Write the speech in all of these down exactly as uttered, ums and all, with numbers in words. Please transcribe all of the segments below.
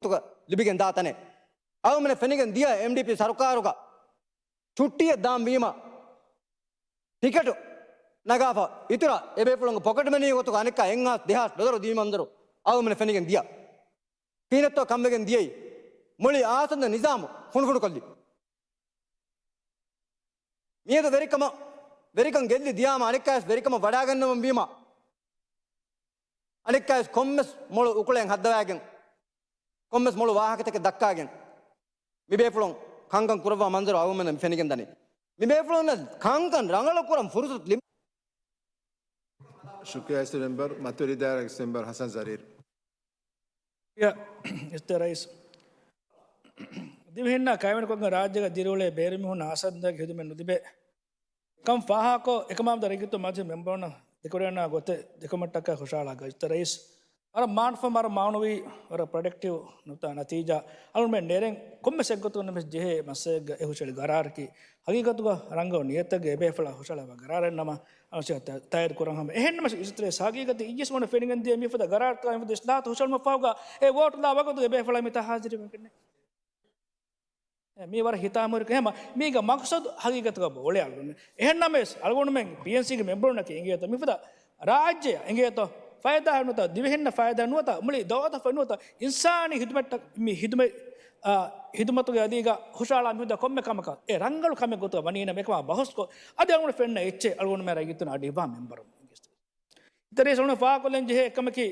ގޮތުގަ ލިބިގެން ދާ ތަނެއް. އަޅުގަނޑުމެން ފެނިގެން ދިޔަ އެމްޑީޕީ ސަރުކާރުގަ ޗުއްޓީއެއް ދާން ވީމަ، ޓިކެޓު ނަގާފަ އިތުރަށް އެބޭފުޅުންގެ ޕޮކެޓް މަނީ ގޮތުގަ އަނެއްކާ އެއްހާސް ދެހާސް ޑޮލަރު ދީ މަންޒަރު އަޅުގަނޑުމެން ފެނިގެން ދިޔަ. ކިހިނެއްތޯ ކަންވެގެން ދިޔައީ؟ މުޅި އާސަންދަ ނިޒާމު ފުނޑުފުނޑުކޮށްލި. މިއަދު ވެރިކަމަށް، ވެރިކަން ގެއްލި ދިޔާމަ އަނެއްކާވެސް ވެރިކަމަށް ވަޑާގަންނަވަން ވީމަ، އަނެއްކާވެސް ކޮންމެސް މޮޅު އުކުޅެއް ހައްދަވާގެން، ކޮންމެސް މޮޅު ވާހަކަތަކެއް ދައްކާގެން، މިބޭފުޅުން ކަންކަން ކުރައްވާ މަންޒަރު އަޅުގަނޑުމެން މި ފެނިގެން ދަނީ. މިބޭފުޅުންނަށް ކަންކަން ރަނގަޅު ކުރަން ފުރުސަތު ލިބި. ޝުކުރިއްޔާ އިސް މެމްބަރު، މަތިވެރި ދާއިރާގެ އިސް މެމްބަރު ހަސަން ޒަރީރު. އިސް ރައީސް. ދިވެހިންނާ ކައިވެނިކޮށްގެން ރާއްޖޭގަ ދިރިއުޅޭ ބޭރުމީހުން އާސަންދައިގެ ހިދުމަތް ނުލިބޭ ކަން ފާހަގަކޮށް، އެކަމާމެދު ރައްޔިތުން މަޖިލިސް މެމްބަރުންނަށް ދެކުރެވެންނާ ގޮތެއް ދެކުމަށްޓަކާ ހުށަހަޅާ ގައި އިސް ރައީސް. ވަރަށް މާނަފަ، ވަރަށް މާނަވީ، ވަރަށް ޕްރޮޑަކްޓިވް ނުކުތާ ނަތީޖާ އަޅުގަނޑުމެން ނެރެން ކޮންމެސް އެއްގޮތަކުން ނަމަ ޖެހޭ މައްސަލައެއްގަ އެ ހުށަހެޅި ގަރާރަކީ ހަގީގަތުގަ ރަނގަޅު ނިޔަތެއްގަ އެބޭފުޅާ ހުށަހަޅައިފަ ގަރާރެއް ނަމަ އަޅުގަނޑު ތައްޔާރު ކުރަން ހަމަ. އެހެންނަމަ އިސް ރައީސް ހަގީގަތު އިއްޔެސް އަޅުގަނޑު ފެނިގެން ދިޔަ މިފަދަ ގަރާރުތައް މިފަދަ އިސްލާހުތައް ހުށަހެޅުމަށްފަހުގަ އެ ވޯޓުލާ ވަގުތުގަ އެބޭފުޅާ މިތާ ހާޒިރުވެގެންނެއް. އެ، މީ ވަރަށް ހިތާމަހުރި ކަމެއް. ހަމަ މީގެ މަޤްޞަދު ހަގީގަތުގަ އޮޅޭ އަޅުގަނޑުމެން. އެހެންނަމަވެސް އަޅުގަނޑުމެން ޕީއެންސީގެ މެމްބަރުންނަކީ އިނގޭތޯ މިފަދަ ރާއްޖެއަށް އިނގޭތޯ ފައިދާ ނުވަތަ ދިވެހިންނަށް ފައިދާ ނުވަތަ މުޅި ދައުލަތަށް ފައިދާ ނުވަތަ އިންސާނީ ހިދުމަތް، މި ހިދުމަތް، އާ، ހިދުމަތުގެ އަލީގަ ހުށަހަޅާ މިފަދަ ކޮންމެ ކަމަކަށް އެ ރަނގަޅު ކަމެއް ގޮތުގަ ވަނީނަމަ އެކަމާ ބަހުސްކޮށް އަދި އަޅުގަނޑު ފެންނަ އެއްޗެއް އަޅުގަނޑުމެން ރައްޔިތުން އަޑިއައްވާ މެމްބަރުން. އިސް ރައީސް އަޅުގަނޑު ފާހަގަކޮށްލަން ޖެހޭ އެއްކަމަކީ،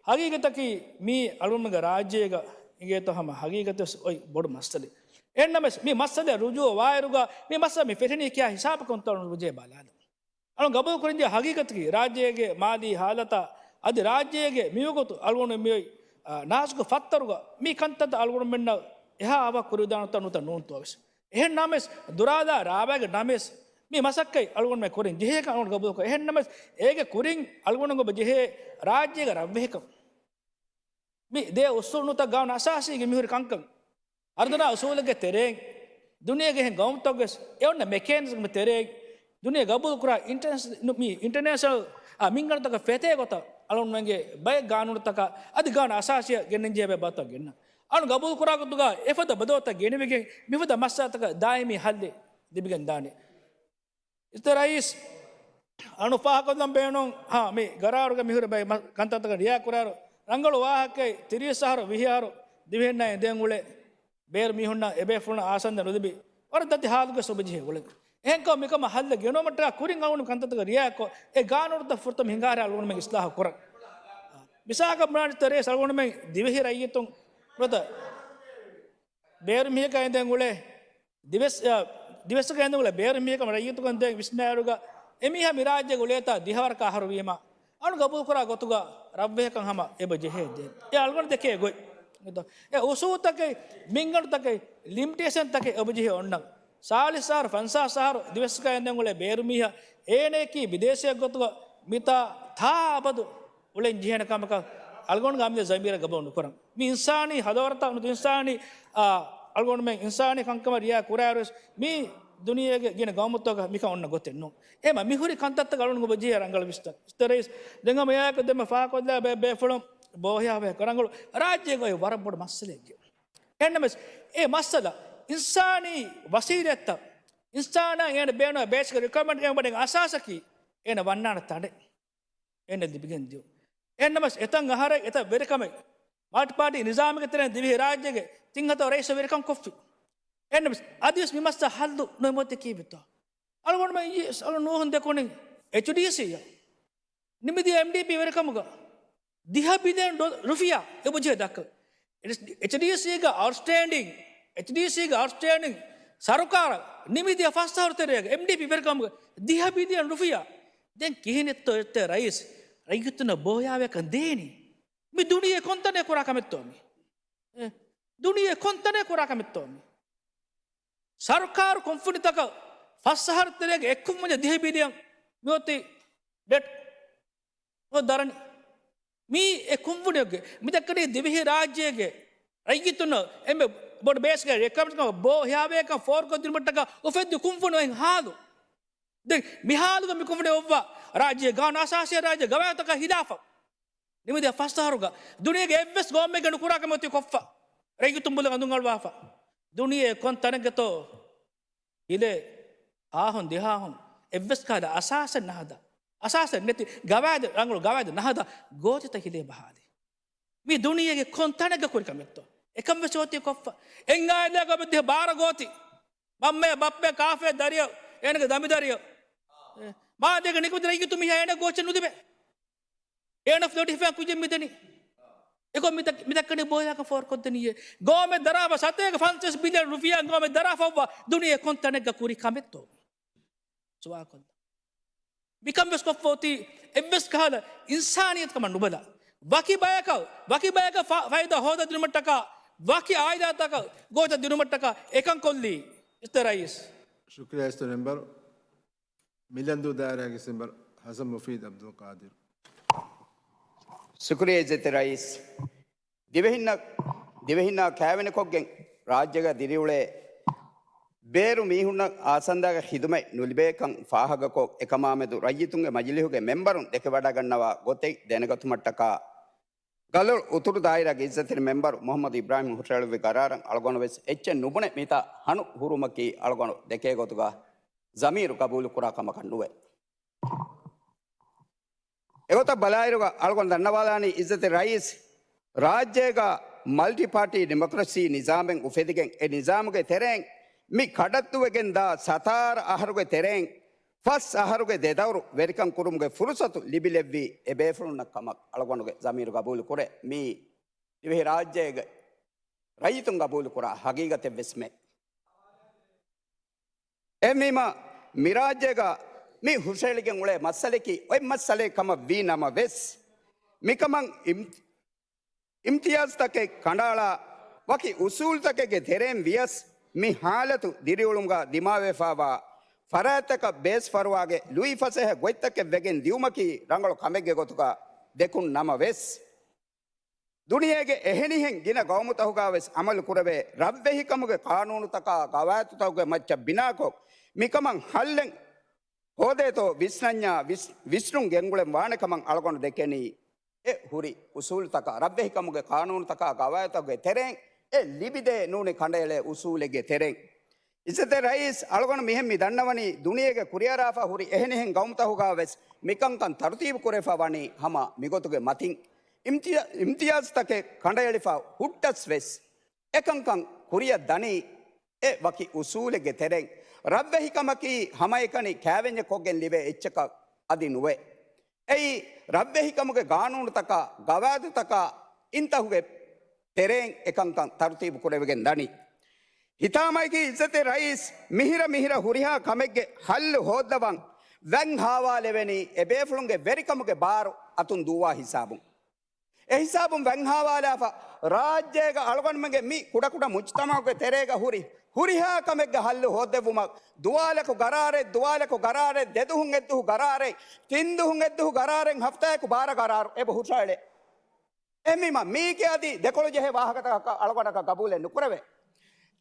ހަގީގަތަކީ މީ އަޅުގަނޑުމެންގެ ރާއްޖޭގަ އިނގޭތޯ ހަމަ ހަގީގަތަށް އޮތް ބޮޑު މައްސަލައެއް. އެހެންނަމަވެސް މި މައްސަލަ ރުޖޫޢަވާއިރުގަ މި މައްސަލަ މި ފެށެނީ ކިހާ ހިސާބަކުންތޯ އަޅުގަނޑު ވެއްޖެ ބަލާލަން. އަޅުގަނޑު ގަބޫލު ކުރަންޖެހޭ ހަގީގަތަކީ ރާއްޖޭގެ މާލީ ހާލަތާ އަދި ރާއްޖޭގެ މިވަގުތު އަޅުގަނޑު މިއޮތް، އާ، ނާޒުކު ފައްތަރުގަ މި ކަންތައްތައް އަޅުގަނޑުމެންނަށް އެހާ އަވަހަށް ކުރިއަށްދާނެތޯ ނުވަތަ ނޫންތޯވެސް. އެހެން ނަމަވެސް، ދުރާލާ ރާވާގެ ނަމަވެސް، މި މަސައްކަތް އަޅުގަނޑުމެން ކުރިން ޖެހޭކަން އަޅުގަނޑު ގަބޫލުކޮށް. އެހެން ނަމަވެސް، އޭގެ ކުރިން އަޅުގަނޑުމެން ގޮބަ ޖެހޭ ރާއްޖޭގެ ރަށްވެހިކަން. މި ދޭ އުސޫލު ނުތަ ގާނޫނު އަސާސީގެ މިހުރި ކަންކަން. އަރަދުނާ އުސޫލެއްގެ ތެރެއިން ދުނިޔޭގެ އެހެން ގައުމުތަކުގެސް އެ އޮންނަ މެކޭނިޒަމް ތެރެއިން ދުނިޔެ ގަބޫލުކުރާ އިންޓަރނެސ-، މި އިންޓަރނޭޝަނަލް އާ މިންގަނޑުތަކަށް ފެތޭ ގޮތަށް އަޅުގަނޑުމެންގެ ބައެއް ގާނޫނުތަކާ އަދި ގާނޫނު އަސާސީއަށް ގެންނަންޖެހޭ ބައެއް ބައްތައް ގެންނަން. އަޅު ގަބޫލުކުރާ ގޮތުގަ އެފަދަ ބަދަލުތައް ގެނެވިގެން މިފަދަ މައްސަލަތަކަށް ދާއިމީ ހައްލެއް ލިބިގެން ދާނެ. އިސް ރައީސް، އަޅު ފާހަގަކޮށްލަން ބޭނުން، ހާ، މި ގަރާރުގަ މިހުރި ބައި މަ-، ކަންތައްތަކަށް ރިއާ ކުރާއިރު، ރަނގަޅު ވާހަކައެއް ތިރީސް އަހަރު ވިހި އަހަރު ދިވެހިންނާ އެދެން އުޅޭ ބޭރު މީހުންނަށް އެބޭފުޅުން އާސަންދަ ނުލިބި، ވަރަށް ދަތި ހާލުގަ ސުބަޖެހޭ އުޅެން. އެހެންކަމުން މިކަމަށް ހައްލެއް ގެނުމަށްޓަކާ ކުރިން އަޅުގަނޑު ކަންތައްތަކަށް ރިއާކޮށް، އެ ގާނޫނުތައް ފުރަތަމަ ހިނގާރާ އަޅުގަނޑުމެން އިސްލާހު ކުރަން. މިސާލަކަށް ބުނާނެ އިސް ރައީސް އަޅުގަނޑުމެން ދިވެހި ރައްޔިތުން ނުވަތަ ބޭރު މީހަކާ އެދެން އުޅޭ ދިވެސް-، އަ، ދިވެސްގަ އެދެން އުޅޭ ބޭރު މީހަކަށް ރައްޔިތުން ދޭން ވިސްނާއިރުގަ އެމީހާ މި ރާއްޖޭގަ އުޅޭތާ ދިހަވަރަކަށް އަހަރު ވީމަ، އަޅު ގަބޫލުކުރާ ގޮތުގަ ރަށްވެހިކަން ހަމަ އެބަ ޖެހޭ ދޭން. އެ އަޅުގަނޑު ދެކޭ ގޮތް. އެ އުސޫލުތަކެއް، މިންގަނޑުތަކެއް، ލިމިޓޭޝަންތަކެއް އެބަ ޖެހޭ އޮންނަން. ސާޅީސް އަހަރު، ފަންސާސް އަހަރު ދިވެސްގަ އެދެން އުޅޭ ބޭރު މީހާ އޭނައަކީ ބިދޭސީއެއް ގޮތުގަ މިތާ ތާ އަބަދު އުޅެން ޖެހޭނެ ކަމަކަށް އަޅުގަނޑުގެ އަމިއްލަ ޒަމީރަށް ގަބޫލު ނުކުރަން. މި އިންސާނީ ހަޟާވަތަށް ނުވަތަ އިންސާނީ، އާ، އަޅުގަނޑުމެން އިންސާނީ ކަންކަމަށް ރިއާ ކުރާއިރުވެސް މި ދުނިޔޭގެ ގިނަ ގައުމުތަކަށް މިކަން އޮންނަ ގޮތެއް ނޫން. އެހެންމަ މިހުރި ކަންތައްތަކަށް އަޅުގަނޑު ބަޖެހޭ ރަނގަޅު ވިސްނަން. އިސް ރައީސް، ދެން ހަމަ އެއާއެކު ދެންމެ ފާހަގަކޮށްލާ ބޭ-، ބޭފުޅުން ބޯހިޔާވޭ ރަނގަޅު ރާއްޖޭގައި ވަރަށް ބޮޑު މައްސަލައެއް. އެހެންނަމަވެސް، އެ މައްސަލަ އިންސާނީ ވަސީލަތްތައް، އިންސާނާ އޭނަ ބޭނުން ބޭސިކް ރިކްވަޔަރމަންޓް އެނބަޑެން އަސާސަކީ އޭނަ ވަންނާނެ ތަނެއް. އޭނަ ލިބިގެން ދިޔުން. އެހެންނަމަވެސް އެތަން އަހަރެއް އެތައް ވެރިކަމެއް މަލްޓިޕާޓީ ނިޒާމެއްގެ ތެރެއިން ދިވެހި ރާއްޖޭގެ ތިން ހަތަރު ރައީސް ވެރިކަން ކޮށްފި. އެހެންނަމަވެސް އަދިވެސް މި މައްސަލަ ހައްލު ނުވެމުން ކީއްވެތޯ؟ އަޅުގަނޑުމެން އިއްޔެ އަޅު ނޫހުން ދެކުނިން އެޗްޑީސީއަށް ނިމިދިޔަ އެމްޑީޕީ ވެރިކަމުގަ ދިހަ ބިލިއަން ޑޮ-، ރުފިޔާ އެބަޖެހޭ ދައްކަ. އެޗްޑީސީގެ އައުޓްސްޓޭންޑިން، އެޗްޑީސީގެ އައުޓްސްޓޭންޑިން ސަރުކާރަށް ނިމިދިޔަ ފަސް އަހަރު ތެރޭގަ އެމްޑީޕީ ވެރިކަމުގަ ދިހަ ބިލިއަން ރުފިޔާ. ދެން ކިހިނެއްތޯ އެއްޗެއް ރައީސް ރައްޔިތުންނަށް ބޯހިޔާވޭކަން ދޭނީ؟ މި ދުނިޔެ ކޮންތަނެއް ކުރާ ކަމެއްތޯ މީ؟ އެ، ދުނިޔެ ކޮންތަނެއް ކުރާ ކަމެއްތޯ މީ؟ ސަރުކާރު ކުންފުނިތަކަށް ފަސް އަހަރު ތެރޭގަ އެއް ކުންފުނި ދިހަ ބިލިއަން މިއޮތީ ޑެޓް ދަރަނި. މީ އެ ކުންފުނިއެއްގެ މިދައްކަނީ ދިވެހި ރާއްޖޭގެ ރައްޔިތުންނަށް އެންމެ ބޮޑު ބޭސްގެ ރިކްވަޔަރމަންޓް ބޯހިޔާވޭކަން ފޯރުކޮށްދިނުމަށްޓަކާ އުފެއްދި ކުންފުނި އޮތް ހާލު. ދެން މި ހާލުގަ މި ކުންފުނި އޮއްވާ ރާއްޖޭ ގާނޫނު އަސާސީ ރާއްޖޭ ގަވާއިދުތަކާ ހިލާފަށް. ނިމިދިޔަ ފަސް އަހަރުގަ ދުނިޔޭގެ އެއްވެސް ގައުމެއްގެ ނުކުރާ ކަމެއް އޮތީ ކޮށްފަ. ރައްޔިތުން ބުލަ އަނދުން އަޅުވާފަ. ދުނިޔެ ކޮން ތަނެއްގަތޯ ހިލޭ އާހުން ދިހާހުން އެއްވެސް ކަހަލަ އަސާސެއް ނަހަދާ، އަސާސެއް ނެތި ގަވާއިދު، ރަނގަޅު ގަވާއިދު ނަހަދާ ގޯތިތައް ހިލޭ ބަހާލި. މި ދުނިޔޭގެ ކޮން ތަނެއްގަ ކުރި ކަމެއްތޯ؟ އެކަން ވެސް އޮތީ ކޮށްފަ. އެންގާއިލާގަ އޮބެއް ދިހަ ބާރަ ގޯތި. މަންމަޔަ ބައްޕަޔަ ކާފަ ދަރިޔަ، އޭނަގެ ދަމި ދަރިޔަ. މާދޭގެ ނިކުމެތި ރައްޔިތު މީހާ އޭނަ ގޯޗެއް ނުލިބޭ. އޭނަ ފްލޮޓިފައި ކުއްޖެއް މިދެނީ. އެކޮށް މި ދަ-، މި ދައްކަނީ ބޯހިޔާކަން ފޯރުކޮށްދެނީއޭ. ގައުމެއް ދަރާފަ ސަތޭކަ ފަންސަވީސް ބިލިއަން ރުފިޔާ ގައުމެއް ދަރާފައްވާ ދުނިޔެ ކޮން ތަނެއްގަ ކުރި ކަމެއްތޯ؟ ސުވާލުކޮށްލަ. މިކަން ވެސް ކޮށްފަ އޮތީ އެއްވެސް ކަހަލަ އިންސާނިއްޔަތުކަމަށް ނުބަލާ. ވަކި ބަޔަކަށް، ވަކި ބަޔަކަށް ފަ-، ފައިދާ ހޯދަދިނުމަށްޓަކާ، ވަކި އާއިލާތަކަށް ގޯތަށް ދިނުމަށްޓަކާ އެކަން ކޮށްލީ އިސްތެ ރައީސް. ޝުކުރިއްޔާ އިސްތެ މެމްބަރު. މިލަންދޫ ދާއިރާގެ މެމްބަރު ހަސަން މުފީދު އަބްދުލް ޤާދިރު. ޝުކުރިއްޔާ އިއްޒަތްތެރި ރައީސް. ދިވެހިންނަށް، ދިވެހިންނާ ކައިވެނިކޮށްގެން ރާއްޖޭގަ ދިރިއުޅޭ ބޭރު މީހުންނަށް އާސަންދާގެ ޚިދުމަތް ނުލިބޭކަން ފާހަގަކޮށް، އެކަމާމެދު ރައްޔިތުންގެ މަޖިލީހުގެ މެމްބަރުން ދެކެވަޑައިގަންނަވާ ގޮތެއް ދެނެގަތުމަށްޓަކާ، ގަލޮޅު އުތުރު ދާއިރާގެ އިއްޒަތްތެރި މެމްބަރު މުޙައްމަދު އިބްރާހިމް ހުށައެޅުއްވި ގަރާރަށް އަޅުގަނޑު ވެސް އެއްޗެއް ނުބުނެ މިތާ ހަނު ހުރުމަކީ އަޅުގަނޑު ދެކޭ ގޮތުގަ ޒަމީރު ގަބޫލުކުރާ ކަމަކަށް ނުވޭ. އެގޮތަށް ބަލާއިރުގަ އަޅުގަނޑު ދަންނަވާލާނީ އިއްޒަތްތެރި ރައީސް، ރާއްޖޭގަ މަލްޓި ޕާޓީ ޑިމޮކްރަސީ ނިޒާމެއް އުފެދިގެން، އެ ނިޒާމުގެ ތެރެއިން މި ކަޑައްތުވެގެންދާ ސަތާރަ އަހަރުގެ ތެރެއިން ފަސް އަހަރުގެ ދެ ދައުރު ވެރިކަން ކުރުމުގެ ފުރުސަތު ލިބިލެއްވީ އެ ބޭފުޅުންނަށް ކަމަށް އަޅުގަނޑުގެ ޒަމީރު ގަބޫލު ކުރޭ. މީ ދިވެހި ރާއްޖޭގެ ރައްޔިތުން ގަބޫލު ކުރާ ހަގީގަތެއް ވެސް މެ. އެހެންވީމަ، މި ރާއްޖޭގަ މި ހުށައެޅިގެން އުޅޭ މައްސަލައަކީ އޮތް މައްސަލައެއް ކަމަށް ވީ ނަމަވެސް، މިކަމަށް އިމް-، އިމްތިޔާޒްތަކެއް ކަނޑައަޅާ، ވަކި އުސޫލުތަކެއްގެ ތެރެއިން ވިޔަސް، މި ހާލަތު ދިރިއުޅުމުގަ ދިމާވެފައިވާ ފަރާތްތަކަށް ބޭސްފަރުވާގެ ލުއިފަސޭހަ ގޮތްތަކެއް ވެގެން ދިއުމަކީ ރަނގަޅު ކަމެއްގެ ގޮތުގަ ދެކުން ނަމަވެސް، ދުނިޔޭގެ އެހެނިހެން ގިނަ ގައުމުތަކުގަ ވެސް އަމަލު ކުރެވޭ ރަށްވެހިކަމުގެ ޤާނޫނުތަކާ ގަވާއިދުތަކުގެ މައްޗަށް ބިނާކޮށް، މިކަމަށް ހައްލެއް ހޯދޭތޯ ވިސްނަންޏާ ވިސް-، ވިސްނުން ގެންގުޅެން ވާނެ ކަމަށް އަޅުގަނޑު ދެކެނީ، އެ ހުރި އުސޫލުތަކާ، ރަށްވެހިކަމުގެ ޤާނޫނުތަކާ ގަވާއިދުތަކުގެ ތެރެއިން އެ ލިބިދޭ ނޫނީ ކަނޑައެޅޭ އުސޫލެއްގެ ތެރެއިން. އިއްޒަތްތެރި ރައީސް، އަޅުގަނޑު މިހެން މި ދަންނަވަނީ، ދުނިޔޭގެ ކުރިއަރާފަ ހުރި އެހެނިހެން ގައުމުތަކުގަ ވެސް މިކަންކަން ތަރުތީބު ކުރެފަ ވަނީ ހަމަ މިގޮތުގެ މަތިން. އިމްތިޔާ-، އިމްތިޔާޒްތަކެއް ކަނޑައެޅިފަ ހުއްޓަސް ވެސް، އެކަންކަން ކުރިއަށް ދަނީ އެ ވަކި އުސޫލެއްގެ ތެރެއިން. ރަށްވެހިކަމަކީ ހަމައެކަނި ކައިވެންޏެއް ކޮށްގެން ލިބޭ އެއްޗަކަށް އަދި ނުވޭ. އެއީ، ރަށްވެހިކަމުގެ ގާނޫނުތަކާ، ގަވާއިދުތަކާ އިންތަހުގެ ތެރެއިން އެކަންކަން ތަރުތީބު ކުރެވިގެން ދަނީ. ހިތާމައަކީ އިއްޒަތްތެރި ރައީސް، މިހިރަ މިހިރަ ހުރިހާ ކަމެއްގެ ހައްލު ހޯއްދަވަން ވަން ހާވާލެވެނީ އެބޭފުޅުންގެ ވެރިކަމުގެ ބާރު އަތުން ދުއްވާ ހިސާބުން. އެހިސާބުން ވަންހާވާލާފަ، ރާއްޖޭގަ އަޅުގަނޑުމެންގެ މި ކުޑަކުޑަ މުޖްތަމަޢުގެ ތެރޭގަ ހުރި ހުރިހާ ކަމެއްގެ ހައްލު ހޯއްދެއްވުމަށް، ދުވާލަކު ގަރާރެއް، ދުވާލަކު ގަރާރެއް، ދެދުހުން އެއްދުހު ގަރާރެއް، ތިންދުހުން އެއްދުހު ގަރާރެއް، ހަފްތާއަކު ބާރަ ގަރާރު އެބަ ހުށައެޅޭ. އެހެންވީމަ، މީކީ އަދި ދެކޮޅު ޖެހޭ ވާހަކަތަކަކަށް އަޅުގަނޑަކަށް ގަބޫލެއް ނުކުރެވޭ.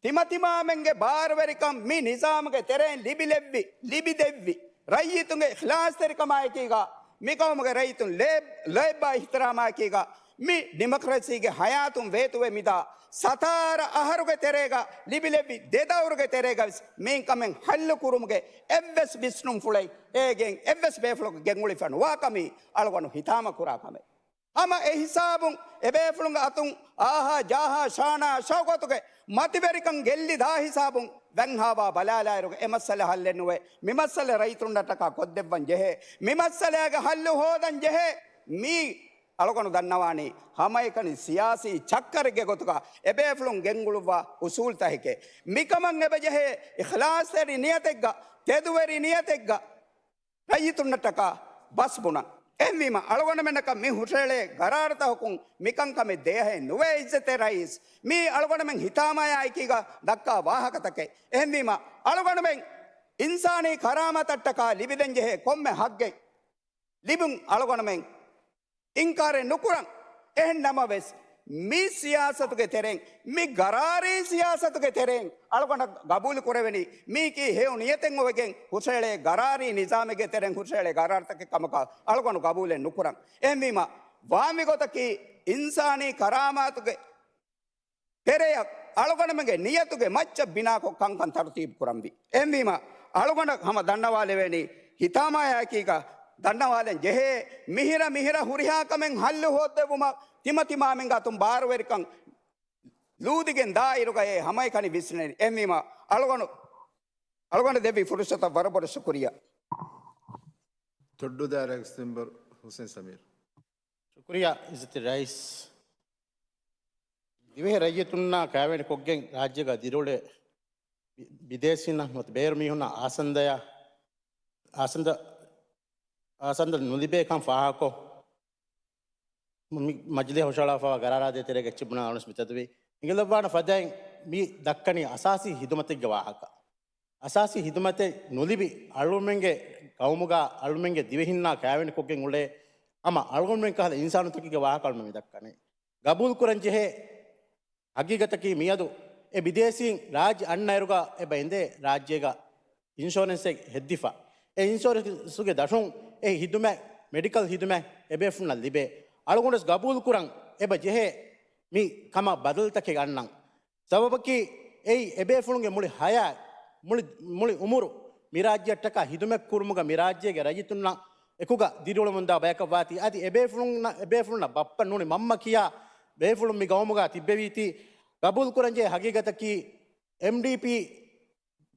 ތިމަތިމާމެންގެ ބާރުވެރިކަން މި ނިޒާމުގެ ތެރެއިން ލިބިލެއްވި، ލިބިދެއްވި، ރައްޔިތުންގެ އިޚްލާޞްތެރިކަމާއެކީގަ، މިގައުމުގެ ރައްޔިތުން ލޭ-، ލޯތްބާ އިޙްތިރާމާއެކީގަ، މި ޑިމޮކްރަސީގެ ހަޔާތުން ވޭތުވެ މިދާ ސަތާރަ އަހަރުގެ ތެރޭގަ ލިބިލެއްވި ދެ ދައުރުގެ ތެރޭގަ ވެސް މި ކަމެއް ހައްލު ކުރުމުގެ އެއްވެސް ވިސްނުންފުޅެއް އޭގެން އެއްވެސް ބޭފުޅަކު ގެންގުޅިފަ ނުވާ ކަމީ އަޅުގަނޑު ހިތާމަ ކުރާ ކަމެއް. ހަމަ އެ ހިސާބުން އެބޭފުޅުންގެ އަތުން އާހާ ޖާހާ ޝާނާ ޝައުގަތުގެ މަތިވެރިކަން ގެއްލި ދާ ހިސާބުން ވަންހާވާ ބަލާލާއިރުގަ އެ މައްސަލަ ހައްލެއް ނުވޭ. މި މައްސަލަ ރައްޔިތުންނަށްޓަކާ ކޮށްދެއްވަން ޖެހޭ. މި މައްސަލައިގެ ހައްލު ހޯދަން ޖެހޭ. މީ އަޅުގަނޑު ދަންނަވާނީ ހަމައެކަނި ސިޔާސީ ޗައްކަރެއްގެ ގޮތުގަ އެބޭފުޅުން ގެންގުޅުއްވާ އުސޫލްތަކެކޭ. މިކަމަށް އެބަޖެހޭ އިޚްލާޞްތެރި ނިޔަތެއްގަ، ތެދުވެރި ނިޔަތެއްގަ، ރައްޔިތުންނަށްޓަކާ ބަސް ބުނަން. އެހެންވީމަ، އަޅުގަނޑުމެންނަކަށް މި ހުށައެޅޭ ގަރާރުތަކުން މިކަންކަމެއް ދޭހައެއް ނުވޭ އިއްޒަތްތެރި ރައީސް. މީ އަޅުގަނޑުމެން ހިތާމަޔާއެކީގަ ދައްކާ ވާހަކަތަކެއް. އެހެންވީމަ، އަޅުގަނޑުމެން އިންސާނީ ކަރާމާތަށްޓަކާ ލިބިދޭންޖެހޭ ކޮންމެ ހައްގެއް ލިބުން އަޅުގަނޑުމެން އިންކާރެއް ނުކުރަން. އެހެން ނަމަވެސް، މި ސިޔާސަތުގެ ތެރެއިން، މި ގަރާރީ ސިޔާސަތުގެ ތެރެއިން އަޅުގަނޑަށް ގަބޫލު ކުރެވެނީ، މީކީ ހެޔޮ ނިޔަތެއް އޮވެގެން ހުށައެޅޭ ގަރާރީ ނިޒާމެއްގެ ތެރެއިން ހުށައެޅޭ ގަރާރުތަކެއް ކަމަކަށް އަޅުގަނޑު ގަބޫލެއް ނުކުރަން. އެހެންވީމަ، ވާންވީ ގޮތަކީ އިންސާނީ ކަރާމާތުގެ ތެރެއަށް އަޅުގަނޑުމެންގެ ނިޔަތުގެ މައްޗަށް ބިނާކޮށް ކަންކަން ތަރުތީބު ކުރަންވީ. އެހެންވީމަ، އަޅުގަނޑަށް ހަމަ ދަންނަވާލެވޭނީ، ހިތާމަޔާއެކީގަ ދަންނަވާލަން ޖެހޭ، މިހިރަ މިހިރަ ހުރިހާ ކަމެއް ހައްލު ހޯއްދެވުމަށް ތިމަތިމާމެންގެ އަތުން ބާރުވެރިކަން ލޫދިގެން ދާއިރުގައޭ ހަމައެކަނި ވިސްނޭނެ. އެހެންވީމަ، އަޅުގަނޑު، އަޅުގަނޑަށް ދެއްވި ފުރުސަތަށް ވަރަށް ބޮޑަށް ޝުކުރިއްޔާ. ތޮއްޑު ދާއިރާގެ މެމްބަރު ހުސެން ސަމީރު. ޝުކުރިއްޔާ އިއްޒަތްތެރި ރައީސް. ދިވެހި ރައްޔިތުންނާ ކައިވެނިކޮށްގެން ރާއްޖޭގަ ދިރިއުޅޭ ބި-، ބިދޭސީންނަށް ނުވަތަ ބޭރު މީހުންނަށް އާސަންދަޔަށް، އާސަންދަ، އާސަންދަ ނުލިބޭ ކަން ފާހަގަކޮށް، މި މަޖިލީހަށް ހުށަހަޅާފައިވާ ގަރާރާ ދޭތެރޭގަ އެއްޗެއް ބުނާ އަޅުން މިތަދުވީ. އެނގިލައްވާނެ ފަދައިން މި ދައްކަނީ އަސާސީ ހިދުމަތެއްގެ ވާހަކަ. އަސާސީ ހިދުމަތެއް ނުލިބި އަޅުމެންގެ ގައުމުގަ އަޅުމެންގެ ދިވެހިންނާ ކައިވެނިކޮށްގެން އުޅޭ ހަމަ އަޅުގަނޑުމެން ކަހަލަ އިންސާނުތަކެއްގެ ވާހަކަ އަޅުމެން މި ދައްކަނީ. ގަބޫލުކުރަން ޖެހޭ ހަގީގަތަކީ މިއަދު އެ ބިދޭސީން ރާއްޖެ އަންނައިރުގަ އެބަ އެނދޭ ރާއްޖޭގަ އިންޝުއަރެންސެއް ހެއްދިފަ. އެ އިންޝުއަރެންސުގެ ދަށުން އެ ހިދުމަތް، މެޑިކަލް ހިދުމަތް އެބޭފުޅުންނަށް ލިބޭ. އަޅުގަނޑުވެސް ގަބޫލުކުރަން އެބަ ޖެހޭ މި ކަމަށް ބަދަލުތަކެއް އަންނަން. ސަބަބަކީ އެއީ އެބޭފުޅުންގެ މުޅި ހަޔާތް، މުޅި، މުޅި އުމުރު މި ރާއްޖެއަށްޓަކާ ހިދުމަތް ކުރުމުގަ މި ރާއްޖޭގެ ރައްޔިތުންނަށް އެކުގަ ދިރިއުޅެމުންދާ ބަޔަކަށް ވާތީ. އަދި އެބޭފުޅުންނަށް، އެބޭފުޅުންނަށް ބައްޕަ ނޫނީ މަންމަ ކިޔާ ބޭފުޅުން މި ގައުމުގަ ތިއްބެވީތީ. ގަބޫލުކުރަންޖެހޭ ހަގީގަތަކީ އެމްޑީޕީ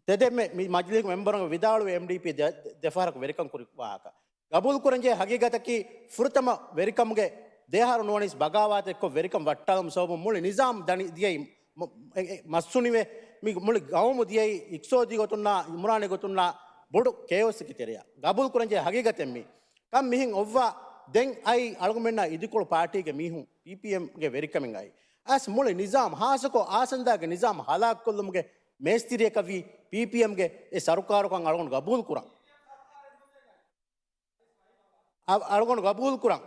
ތެދެއްމެ މި މަޖިލީހުގެ މެމްބަރުން ވިދާޅުވި އެމްޑީޕީ ދެ، ދެފަހަރަކު ވެރިކަން ކުރި ވާހަކަ. ގަބޫލުކުރަންޖެހޭ ހަގީގަތަކީ ފުރަތަމަ ވެރިކަމުގެ ދެއަހަރު ނުވަނީސް ބަޣާވާތެއްކޮށް ވެރިކަން ވައްޓާލުމު ސަބަބުން މުޅި ނިޒާމް ދަނި ދިޔައީ މަ، އެ، އެ، މަސްތުނިވެ، މި މުޅި ގައުމު ދިޔައީ އިޤްތިޞާދީ ގޮތުންނާ، އިމްރާނީ ގޮތުންނާ ބޮޑު ކެއޯސްއެކެ ތެރެއަށް. ގަބޫލުކުރަންޖެހޭ ހަގީގަތެއް މީ. ކަން މިހެން އޮއްވާ ދެން އައީ އަޅުގަނޑުމެންނާ އިދިކޮޅު ޕާޓީގެ މީހުން ޕީޕީއެމްގެ ވެރިކަމެއް އައީ. އަސް މުޅި ނިޒާމް ހާއްސަކޮށް އާސަންދާގެ ނިޒާމް ހަލާކުކޮށްލުމުގެ މޭސްތިރިއަކަށްވީ ޕީޕީއެމްގެ އެ ސަރުކާރުކަން އަޅުގަނޑު ގަބޫލުކުރަން. އަ، އަޅުގަނޑު ގަބޫލުކުރަން.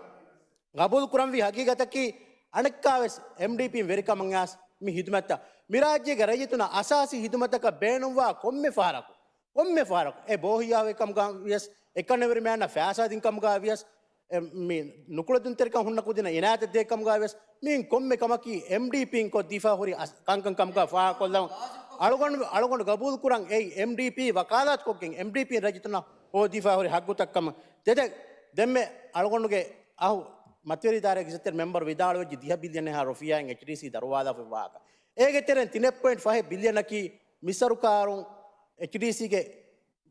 ގަބޫލުކުރަންވީ ހަގީގަތަކީ އަނެއްކާވެސް އެމްޑީޕީން ވެރިކަމަށް އައިސް މި ހިދުމަތްތައް މި ރާއްޖޭގެ ރައްޔިތުންނަށް އަސާސީ ހިދުމަތަކަށް ބޭނުންވާ ކޮންމެ ފަހަރަކު، ކޮންމެ ފަހަރަކު އެ ބޯހިޔާވޭ ކަމުގަ ވިޔަސް، އެކަންނެވެރިމައިންނަށް ފައިސާ ދިން ކަމުގަ ވިޔަސް، އެ، މި ނުކުޅެދުންތެރިކަން ހުންނަ ކުދިންނަށް އިނާޔަތެއް ދޭ ކަމުގަ ވިޔަސް، މިއިން ކޮންމެ ކަމަކީ އެމްޑީޕީން ކޮށްދީފަ ހުރި އަސް، ކަންކަން ކަމުގަ ފާހަގަކޮށްލަން. އަޅުގަނޑު، އަޅުގަނޑު ގަބޫލުކުރަން އެއީ އެމްޑީޕީ ވަކާލާތުކޮށްގެން އެމްޑީޕީން ރައްޔިތުންނަށް ހޯދީފަ ހުރި ހައްގުތައް ކަމަށް. ތެދެއް ދެންމެ އަޅުގަނޑުގެ އަހު މަތިވެރި ދާއިރާގެ އިއްޒަތްތެރި މެމްބަރު ވިދާޅުވެއްޖެ ދިހަ ބިލިއަނެއްހާ ރުފިޔާއިން އެޗްޑީސީ ދަރުވާލާފައި ވާހަކަ. އޭގެ ތެރެއިން ތިނެއް ޕޮއިންޓް ފަހެއް ބިލިއަނަކީ މި ސަރުކާރުން އެޗްޑީސީގެ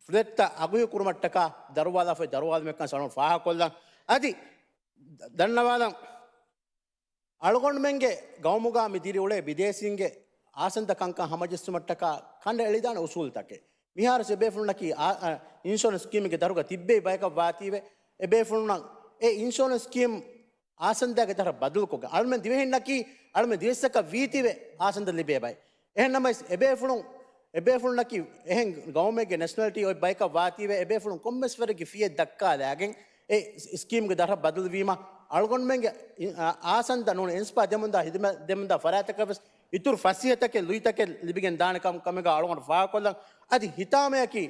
ފްލެޓްތައް އަގުހެޔޮކުރުމަށްޓަކާ ދަރުވާލާފައި ދަރުވާލުމެއްކަން ސަލަމަ ފާހަގަކޮށްލަން. އަދި ދަންނަވާލަން، އަޅުގަނޑުމެންގެ ގައުމުގަ މި ދިރިއުޅޭ ބިދޭސީންގެ އާސަންދަ ކަންކަން ހަމަޖެއްސުމަށްޓަކާ ކަނޑައެޅިދާނެ އުސޫލުތަކެއް. މިހާރު އެބޭފުޅުންނަކީ އާ، އާ، އިންޝުއަރެންސް ސްކީމެއްގެ ދަށުގަ ތިއްބެވި ބަޔަކަށް ވާތީވެ، އެބޭފުޅުންނަށް އެ އިންޝުއަރެންސް ސްކީމް އާސަންދާގެ ދަށަށް ބަދަލުކޮށްގެން، އަޅުމެން ދިވެހިންނަކީ، އަޅުމެން ދިވެއްސަކަށް ވީތީވެ އާސަންދަ ލިބޭ ބައެއް. އެހެންނަމަވެސް އެބޭފުޅުން، އެބޭފުޅުންނަކީ އެހެން ގައުމެއްގެ ނެޝަނަލިޓީ އޮތް ބަޔަކަށް ވާތީވެ، އެބޭފުޅުން ކޮންމެސް ވަރެއްގެ ފީއެއް ދައްކާލާގެން އެ ސް، ސްކީމްގެ ދަށަށް ބަދަލުވީމަ، އަޅުގަނޑުމެންގެ އި، އާ، އާސަންދަ ނޫނީ އިންސްޕާ ދެމުންދާ ހިދުމަ، ދެމުންދާ ފަރާތްތަކަށްވެސް އިތުރު ފަސޭހަތަކެއް، ލުއިތަކެއް ލިބިގެން ދާނެ ކަމު، ކަމެއްގަ އަޅުގަނޑު ފާހަގަކޮށްލަން. އަދި ހިތާމަޔަކީ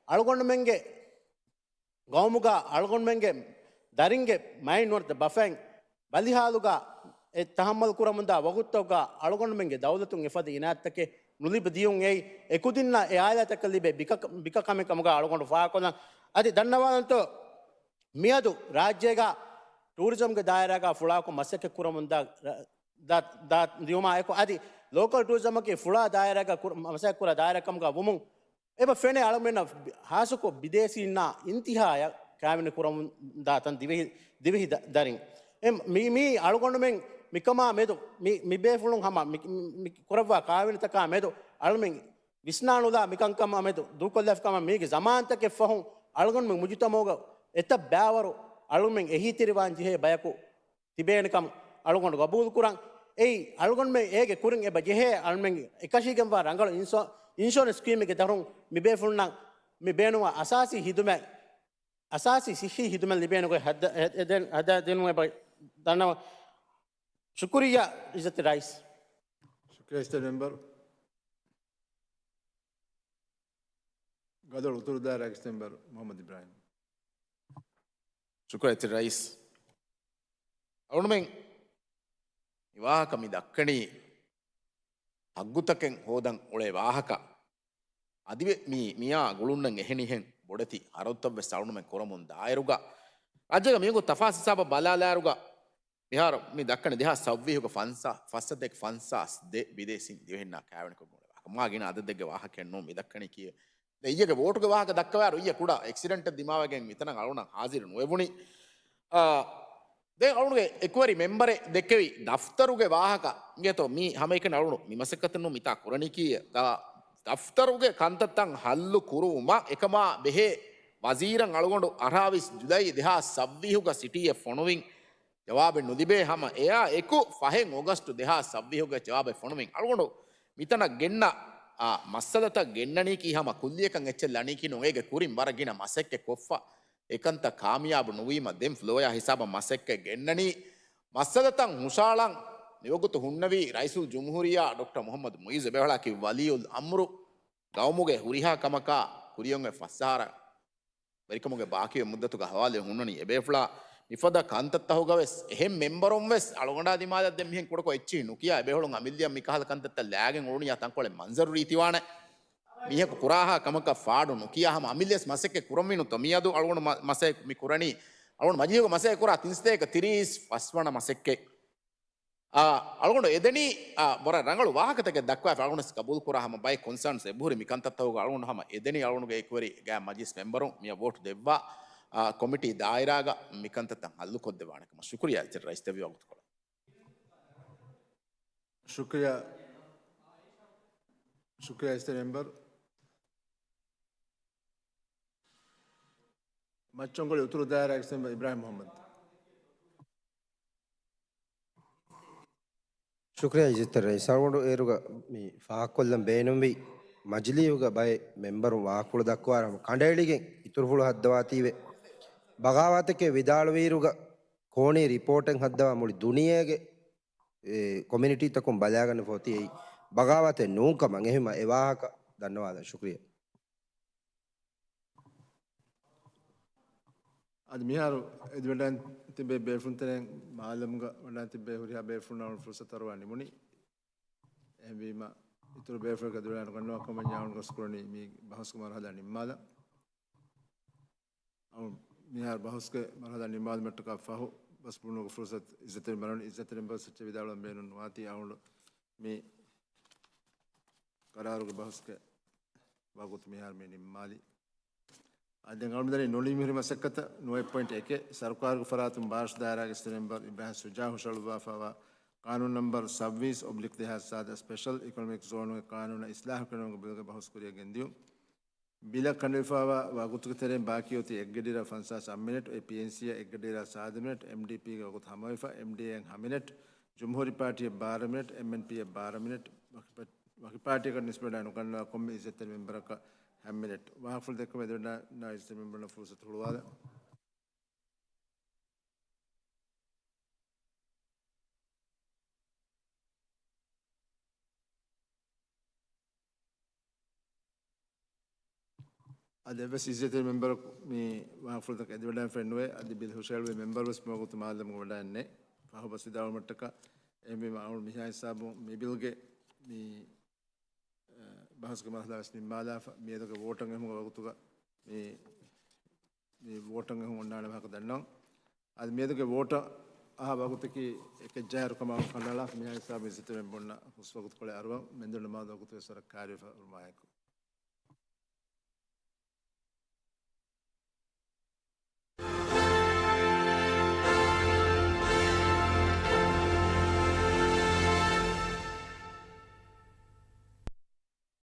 އަޅުގަނޑުމެންގެ ގައުމުގަ އަޅުގަނޑުމެންގެ ދަރިންގެ މައިން ނުވަތަ ބަފައިން ބަލިހާލުގަ އެ ތަހައްމަލް ކުރަމުންދާ ވަގުތުތަކުގަ އަޅުގަނޑުމެންގެ ދައުލަތުން އެފަދަ އިނާތްތަކެއް ނުލިބި ދިޔުން އެއީ، އެކުދިންނަށް އެ އާއިލާތަކަށް ލިބޭ ބިކަ، ބިކަ ކަމެއް ކަމުގަ އަޅުގަނޑު ފާހަގަކޮށްލަން. އަދި ދަންނަވާލަންތޯ، މިއަދު ރާއްޖޭގަ ޓޫރިޒަމްގެ ދާއިރާގަ ފުޅާކޮށް މަސައްކަތް ކުރަމުންދާ، ދާ، ދާ ދިޔުމާ އެކު، އަދި ލޯކަލް ޓޫރިޒަމަކީ ފުޅާ ދާއިރާގަ ކުރ، މަސައްކަތް ކުރާ ދާއިރާ ކަމުގަ ވުމުން، އެބަ ފެނޭ އަޅުމެންނަށް ހާއްސަކޮށް ބިދޭސީންނާ އިންތިހާޔަށް ކައިވެނި ކުރަމުން ދާ ތަން ދިވެހި، ދިވެހި ދަ، ދަރިން. އެ މި، މީ އަޅުގަނޑުމެން މިކަމާ މެދު، މި، މި ބޭފުޅުން ހަމަ މި، މި ކުރައްވާ ކާވެނިތަކާ މެދު އަޅުމެން ވިސްނާނުލާ މިކަންކަމާ މެދު ދޫކޮށްލާފި ކަމަށް މީގެ ޒަމާންތަކެއް ފަހުން އަޅުގަނޑުމެން މުޖުތަމައުގަ އެތައް ބައިވަރު އަޅުމެން އެހީތެރިވާން ޖެހޭ ބަޔަކު ތިބޭނެކަން އަޅުގަނޑު ގަބޫލުކުރަން. އެއީ، އަޅުގަނޑުމެން އޭގެ ކުރިން އެބަ ޖެހޭ އަޅުމެން އެކަށީގެންވާ ރަނގަޅު އިންސޯ، އިންޝުއަރެންސް ސްކީމެއްގެ ދަށުން މި ބޭފުޅުންނަށް މި ބޭނުންވާ އަސާސީ ހިދުމަތް، އަސާސީ ސިއްހީ ހިދުމަތް ލިބޭނެ ގޮތް ހައްދަ، ހެ، ހެދެން، ހައްދާ ދިނުމަށް އެބަ ދަންނަވަން. ޝުކުރިއްޔާ އިއްޒަތް ރައީސް. ޝުކުރިއްޔާ އިއްޒަތް މެމްބަރު. ގަދޮޅު އުތުރު ދާއިރާގެ މެމްބަރު މުހައްމަދު އިބްރާހިމް. ޝުކުރިއްޔާ އިއްޒަތް ރައީސް. އަޅުގަނޑުމެން މި ވާހަކަ މި ދައްކަނީ ހައްގުތަކެއް ހޯދަން އުޅޭ ވާހަކަ. އަދިވެ މި މިޔާ ގުޅުންނަން އެހެނިހެން ބޮޑެތި ހަރަދުތައްވެސް އަޅުނުމެން ކުރަމުން ދާއިރުގަ، ރާއްޖޭގަ މިއަނގު ތަފާސް ހިސާބަށް ބަލާލާއިރުގަ، މިހާރު މި ދައްކަނީ ދެހާސް ސައްވީހުގެ ފަންސާ، ފަސްސަތޭކަ ފަންސާސް ދެ ބިދޭސީން ދިވެހިންނާ ކާވެނިކޮށް އުޅޭ ވާހަކަ. މާ ގިނަ އަދަދެއްގެ ވާހަކައެއް ނޫން މި ދައްކަނީ ކީއްވެ؟ ދެ އިއްޔެގެ ވޯޓުގެ ވާހަކަ ދައްކަވާއިރު އިއްޔެ ކުޑަ އެކްސިޑެންޓެއް ދިމާވެގެން މިތަނަށް އަޅުނަށް ހާޒިރު ނުވެވުނީ. އާ، ދެން އަޅުނުގެ އެކުވެރި މެމްބަރެއް ދެއްކެވި ދަފްތަރުގެ ވާހަކަ އިނގޭތޯ މީ ހަމައެކަނި އަޅުނު މި މަސައްކަތުން މިތާ ކުރަނީކީ ދަ-، ދަފްތަރުގެ ކަންތައްތައް ހައްލު ކުރުވުމަށް އެކަމާ ބެހޭ ވަޒީރަށް އަޅުގަނޑު އަށާވީސް ޖުލައި ދެހާސް ސައްވީހުގަ ސިޓީއެއް ފޮނުވިން ޖަވާބެއް ނުލިބޭ ހަމަ އެއާ އެކު ފަހެއް އޮގަސްޓު ދެހާސް ސައްވީހުގެ ޖަވާބެއް ފޮނުވިން. އަޅުގަނޑު މިތަނަށް ގެންނަ، އާ، މައްސަލަތައް ގެންނަނީކީ ހަމަ ކުއްލިއަކަށް އެއްޗެއް ލަނީކީ ނޫން. އޭގެ ކުރިން ވަރަށް ގިނަ މަސައްކަތް ކޮށްފަ އެކަންތައް ކާމިޔާބު ނުވީމަ ދެން ފްލޯޔާ ހިސާބަށް މަސައްކަތް ގެންނަނީ. މައްސަލަތައް ހުށައަޅަން މިވަގުތު ހުންނެވީ ރައީސުލްޖުމްހޫރިއްޔާ ޑޮކްޓަރ މުޙައްމަދު މުޢިއްޒު އެބޭފުޅާއަކީ ވަލިއްޔުލް އަމްރު ގައުމުގެ ހުރިހާ ކަމަކާ ކުރިއޮންވެ ފަސް އަހަރަށް ވެރިކަމުގެ ބާކީވެ މުއްދަތުގަ ހަވާލުވެ ހުންނަނީ. އެބޭފުޅާ މިފަދަ ކަންތައްތަހުގަވެސް އެހެން މެމްބަރުންވެސް އަޅުގަނޑާ ދިމާލަށް ދެން މިހެން ކުޑަކޮށް އެއްޗިހި ނުކިޔާ އެބޭފުޅުން އަމިއްލައަށް މިކަހަލަ ކަންތައްތައް ލާގެން އުޅުނިއްޔާ ތަންކޮޅެއް މަންޒަރު ރީތިވާނެ. މީހަކު ކުރާހާ ކަމަކަށް ފާޑު ނުކިޔާ ހަމަ އަމިއްލަވެސް މަސައްކަތް ކުރަންވީނުތޯ މިއަދު އަޅުގަނޑު މަ-، މަސައްކަތް މި ކުރަނީ. އަޅުގަނޑު މަޖިލީހުގަ މަސައްކަތް ކުރާ ތިންސަތޭކަ ތިރީސް ފަސްވަނަ މަސައްކަތް. އާ، އަޅުގަނޑު އެދެނީ، އާ، ވަރަށް ރަނގަޅު ވާހަކަތަކެއް ދައްކަވާފަ އަޅުގަނޑު ގަބޫލު ކުރާ ހަމަ ބައެއް ކޮންސާންސް އެބަހުރި މިކަންތައްތަކުގަ އަޅުގަނޑު ހަމަ އެދެނީ އަޅުގަނޑުގެ އެކުވެރި ގާތް މަޖިލިސް މެމްބަރުން މިއަށް ވޯޓު ދެއްވާ، އާ، ކޮމިޓީ ދާއިރާގަ މިކަންތައްތައް ހައްލު ކޮށްދެވާނެ ކަމަށް. ޝުކުރިއްޔާ އެއްޗެއް ރައީސް ދެއްވި ވަގުތުކޮޅަށް. ޝުކުރިއްޔާ، ޝުކުރިއްޔާ އިސްތަ މެމްބަރު. މައްޗަންގޮޅި އުތުރު ދާއިރާގެ އިސްތަ މެމްބަރު އިބްރާހިމް މުޙައްމަދު. ޝުކުރިއްޔާ އިއްޒަތްތެރި ރައީސް. އަޅުގަނޑު އޭރުގަ މި ފާހަގަކޮށްލަން ބޭނުންވީ، މަޖިލީހުގަ ބައެއް މެމްބަރުން ވާހަކަފުޅު ދައްކަވާއިރު ހަމަ ކަނޑައެޅިގެން އިތުރުފުޅު ހައްދަވާތީވެ. ބަޣާވާތެކޭ ވިދާޅުވިއިރުގަ ކޯނީ ރިޕޯޓެއް ހައްދަވާ މުޅި ދުނިޔޭގެ، އެ، ކޮމިއުނިޓީތަކުން ބަލާގަނެފަ އޮތީ އެއީ ބަޣާވާތެއް ނޫން ކަމަށް. އެހެންވީމަ އެ ވާހަކަ ދަންނަވާލަން. ޝުކުރިއްޔާ. އަދި މިހާރު އެދިވަޑައި ތިބޭ ބޭފުޅުންތެރެއިން މާލަމްގަ ވަޑައި ތިބޭ ހުރިހާ ބޭފުޅުންނަށް ފުރުސަތު އަރުވާ ނިމުނީ. އެހެންވީމަ، އިތުރު ބޭފުޅަކަށް ދުރާނު ގަންނަވާ ކަމަށް އަޅުގަނޑު ގޮސް ކުރަނީ މި ބަހުސްގެ މަރުހަލާ ނިންމާލަން. އަޅު މިހާރު ބަހުސްގެ މަރުހަލާ ނިންމާލުމަށްޓަކާ ފަހު، ބަސްބުނުގެ ފުރުސަތު އިއްޒަތްތެރި މެމްބަރުން، އިއްޒަތްތެރި މެމްބަރު ސިޓް ވިދާޅުވަން ބޭނުން ނުވާތީ އަޅުގަނޑު މި ޤަރާރުގެ ބަހުސްގެ ވަގުތު މިހާރު މި ނިންމާލީ. އަދި ދެން އަޅުގަނޑު ދަނީ ނުނިމިހުރި މަސައްކަތަށް ނުވައެއް ޕޮއިންޓް އެކެއް، ސަރުކާރުގެ ފަރާތުން ބާރަށު ދާއިރާގެ އިސްތަ މެމްބަރު އިބްރާހިމް ޝުޖާ ހުށަހަޅުއްވާފައިވާ ޤާނޫނު ނަމްބަރު ސައްވީސް އޮބްލިކް ދެހާސް ސާދަ ސްޕެޝަލް އިކޮނޮމިކް ޒޯނުގެ ޤާނޫނަށް އިސްލާހު ކުރެވުމުގެ ބިލުގެ ބަހުސް ކުރިއަށް ގެންދިޔުން. ބިލަށް ކަނޑައެޅިފައިވާ ވަގުތުގެ ތެރެއިން ބާކީ އޮތީ އެއްގަޑިއިރާ ފަންސާސް އަށް މިނެޓް، އޮތް ޕީއެންސީއަށް އެއްގަޑިއިރާ ސާދަ މިނެޓް، އެމްޑީޕީގެ ވަގުތު ހަމަވެފަ، އެމްޑީއޭއަށް ހަ މިނެޓް، ޖުމްހޫރީ ޕާޓީއަށް ބާރަ މިނެޓް، އެމްއެންޕީއަށް ބާރަ މިނެޓް، ވަކި ޕާޓީއަކަށް ނިސްބަތް ނުގަންނަވާ ކޮންމެ އިއްޒަތްތެރި މެމްބަރަކަށް ހަ މިނެޓް. ވާހަކަފުޅު ދެއްކުމަށް އެދިވަޑައިގަންނަވާ އިއްޒަތްތެރި މެމްބަރުންނަށް ފުރުސަތު ހުޅުވާލަން. އަދި އެއްވެސް އިއްޒަތްތެރި މެމްބަރަކު މި ވާހަކަފުޅުތަކަށް އެދިވަޑައިގެންފައެއް ނުވޭ. އަދި ބިލް ހުށަހެޅުއްވި މެމްބަރުވެސް މިވަގުތު މާލަމުގަ ވަޑައެއްނެތް ފަހު ބަސް ވިދާޅުވުމަށްޓަކާ. އެހެންވީމަ އަޅުގަނޑު މިހާ ހިސާބުން މި ބިލްގެ މި، އަ، ބަހުސްގެ މަރުހަލާވެސް ނިންމާލާފަ، މިއަދުގެ ވޯޓަށް އެހުމުގެ ވަގުތުގަ މި، މި ވޯޓަށް އެހުން އޮންނާނެ ވާހަކަ ދަންނަވަން. އަދި މިއަދުގެ ވޯޓަށް އަހާ ވަގުތަކީ އެކެއްޖާހިރު ކަމަށް ކަނޑައަޅާފަ، މިހާ ހިސާބުން އިއްޒަތްތެރި މެމްބަރުންނަށް ހުސް ވަގުތުކޮޅެއް އަރުވަން. މެންދުން ނަމާދު ވަގުތުވެސް ވަރަށް ކާރިވެފަ ހުރުމާއެކު.